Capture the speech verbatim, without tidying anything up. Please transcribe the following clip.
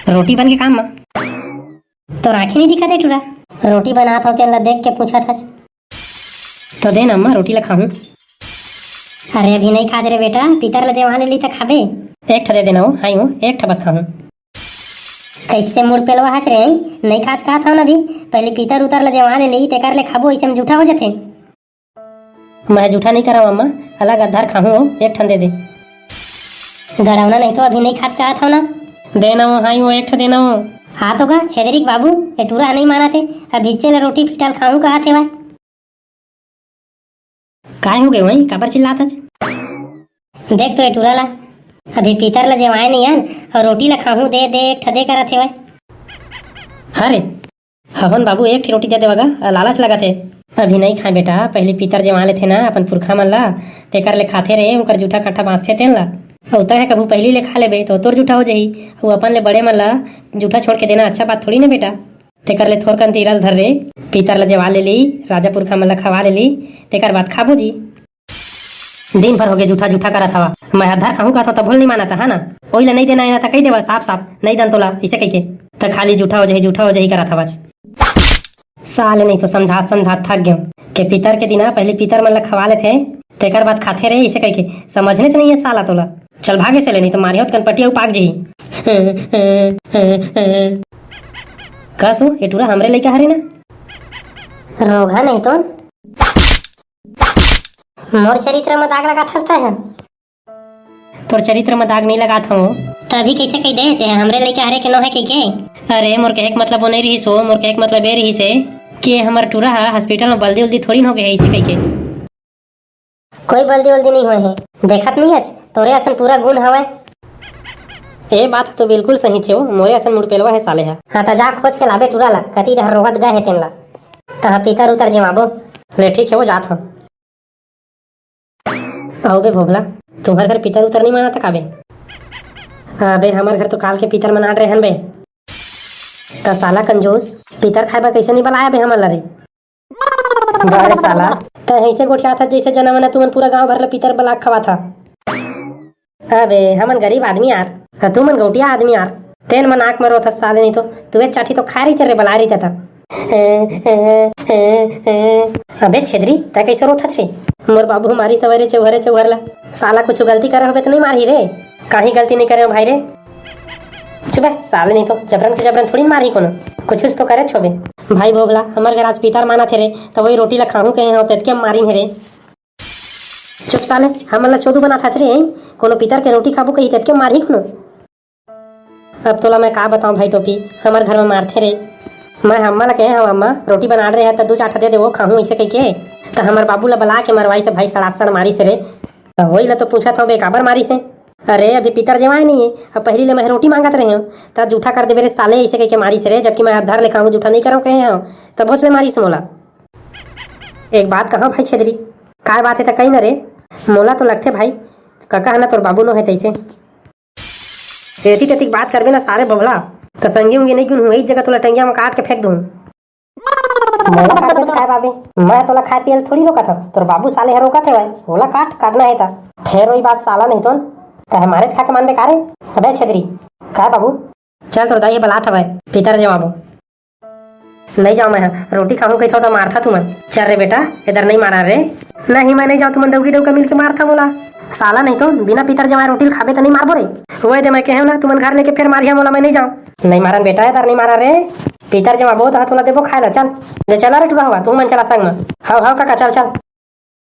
रोटी बन के काम म। तोर आँखी नइ दिखत हे टूरा? रोटी बनात हव तेन ला देख के पूछत हस। तो दे ना अम्मा, रोटी ला खाहूँ। अरे अभी नइ खाच रे बेटा, पितर ला जेवा ले ली त खाबे। एक ठा दे देना वो, हाई वो, एक ठा बस खाहूँ। कइसे मुड़ पेलवा हच रे, नइ खाच कहत हव ना अभी, पहिली पितर उतर ला जेवा ले ली, तेकर ले खाबो, अइसे म जूठा हो जथे। मैं जूठा नइ करव अम्मा, अलग अधार खाहूँ वो, एक ठन दे दे। गड़ौना नहीं तो अभी नइ खाच कहत हव ना। दे ना वो, हाई वो, एक ठा दे ना वो। हाँ तो का, छेदरी के बाबू, ए टूरा नइ मानत हे, अभी चल रोटी फिटाल खाहूँ कहत हे वह। काय हो गे वही, काबर चिल्लात हच? देख तो ए टूरा ला, अभी पितर ला जेवाए नइ आन, अउ रोटी ला खाहूँ दे दे, एक ठा दे करत हे वह। अरे, हवन बाबू, एक ठी रोटी दे देवा गा, लालच लगत हे। अभी नइ खाए बेटा, पहिली पितर जेवा लेथे ना अपन पुरखा मन ला, तेकर ले खाथे रे, ओकर जूठा काठा बांचथे तेन ला। अउ तैं ह कभू पहिली ले खा लेबे, तो तोर जूठा हो जाही, अउ अपन ले बड़े मन ला जूठा छोड़ के देना अच्छा बात थोड़ी ना बेटा। तेकर ले थोरकन धीरज धर रे, पितर ला जेवा ले ली, राजा पुरखा मन ला खवा ले ली, तेकर बाद खाबो जी। दिन भर होगे जूठा जूठा करत हवा। मैं अधार खाहूँ कहत हव तभो ले नइ मानत हा ना। ओही ला नइ देना हे ना त कहि देवा साफ साफ, नइ दन तोला, इसे कहिके। त खाली जूठा हो जाही, जूठा हो जाही करत हवच। साले नहीं तो समझात समझात थक गेंव। के पितर के दिना पहिली पितर मन ला खवा लेथे, तेकर बाद खाथे रे, इसे कहिके। समझनेच नइ हे साला तोला। चल भागे से ले, नहीं तो मारिहौं त कनपटिया पाक जही। कस वो, ए टूरा हमरे लइका हरे ना? रोगहा नहीं तो। मोर चरित्र म दाग लगाथस तैं ह? तोर चरित्र म दाग नइ लगात हंव। त अभी कइसे कहि दे जे हमरे लइका हरे के नो हे कहिके? अरे, मोर कहे के मतलब वो नइ रिहिस वो, मोर कहे के मतलब ए रिहिस हे कि हमर टूरा ह हॉस्पिटल म बल्दी उल्दी थोड़ी न हो गे हे, अइसे कहिके। कोई बल्दी उल्दी नइ होए हे, देखत नइ हच, तोरे असन पूरा गुन हवय। ए बात तो बिल्कुल सही छे वो, मोरे असन मुड़पेलवा हे साले ह। हाँ, त जा खोज के लाबे टूरा ला, कति डहर रोहत गए हे तेन ला। तहाँ पितर उतर जेवाबो। ले ठीक हे वो, जात हंव। अउ बे भोभला, तुम्हर घर पितर उतर नइ मनात का बे? अबे, हमर घर तो काल के पितर मनात रहेन बे। त साला कंजूस, पितर खाए बर कइसे नइ बलाय बे हमन ला रे? बे साला, तैं अइसे गोठियात हस जइसे जना मना तुमन पूरा गांव भर ला पितर बला के खवात हा। अबे, हमन गरीब आदमी यार, अउ तुमन गौटिया आदमी यार। तेन मन आंख म रोथस साले, नहीं तो तुवेच चाठी तो खाए रहिते रे, बलाए रहिते त। अबे छेदरी, तैं कइसे रोथस रे? मोर बाबू मारिस हवय रे चौहरे चौहर ला। साला कुछु गलती करे होबे त नइ मारही रे? काहीं गलती नइ करे हंव भाई रे। चुप बे साले, नहीं तो जबरन के जबरन थोड़ी मारही कोनो। कुछुच तो करेच होबे। भाई भोभला, हमर घर आज पितर मानत हे रे, त वही रोटी ला खाहूं कहे हंव, तेतके मारिन हे रे। चुप साले, हमन ला चोदू बनात हच रे, हैं? कोनो पितर के रोटी खाबो कही, तेतके मारही कोनो। अब तोला मैं का बतावं भाई टोपी, हमर घर म मारथे रे। मैं अम्मा ला कहे हंव, "अम्मा, रोटी बनात रहे हे, त दू चार ठा दे दे, वो खाहूं," अइसे कहिके। त हमर बाबू ला बला के मरवाइस हे भाई, सड़ासड़ मारिस हे रे। त वही ला तो पूछत हंव बे, काबर मारिस हे? अरे, अभी पितर जेवाय नइ हे, अब पहिली ले मैं रोटी मांगत रहे हंव, त जूठा कर देबे रे साले, अइसे कहिके मारिस हे रे, जबकि मैं अधार ले खाहूं, जूठा नइ करंव कहे हंव, त भोज ले मारिस मोला। एक बात कहंव भाई छेदरी, काय बात हे त कही न रे, मोला तो लगथे भाई, कका ह ना तोर बाबू नो हे तइसे। एती तेती के बात करबे ना सारे भोभला, त संगी उंगी नइ गुनहूं, एक जगह तोला टंगिया म काट के फेंक दूं। मोला काटबे त काय बाबे, मैं तोला खाए पिए ल थोड़ी रोकत हंव, तोर बाबू साले ह रोकत हे भाई, ओला काट, काटना हे त। फेर वही बात साला नहीं तो, तैं मारेच खा के मानबे का रे? अबे छेदरी, काय बाबू? चल तोर दाई ह बलात हवय, पितर जेवाबो। नइ जांव मैं ह, रोटी खाहूं कहिथव त मारथा तुमन। चल रे बेटा, एदर नइ मारा रे। नहीं, मैं नइ जांव, तुमन डौकी डौका मिल के मारथा मोला। साला नहीं तो, बिना पितर जेवाय रोटी ल खाबे त नइ मारबो रे। होय दे, मैं कहेंव ना, तुमन घर लेके फेर मारिहा मोला, मैं नइ जांव। नइ मारन बेटा, एदर नइ मारा रे। पितर जेवाबो त तोला देबो खाए ला, चल। ले चला रे टूरा हवा, तुमन चला संग म। हव, हव कका, चल, चल।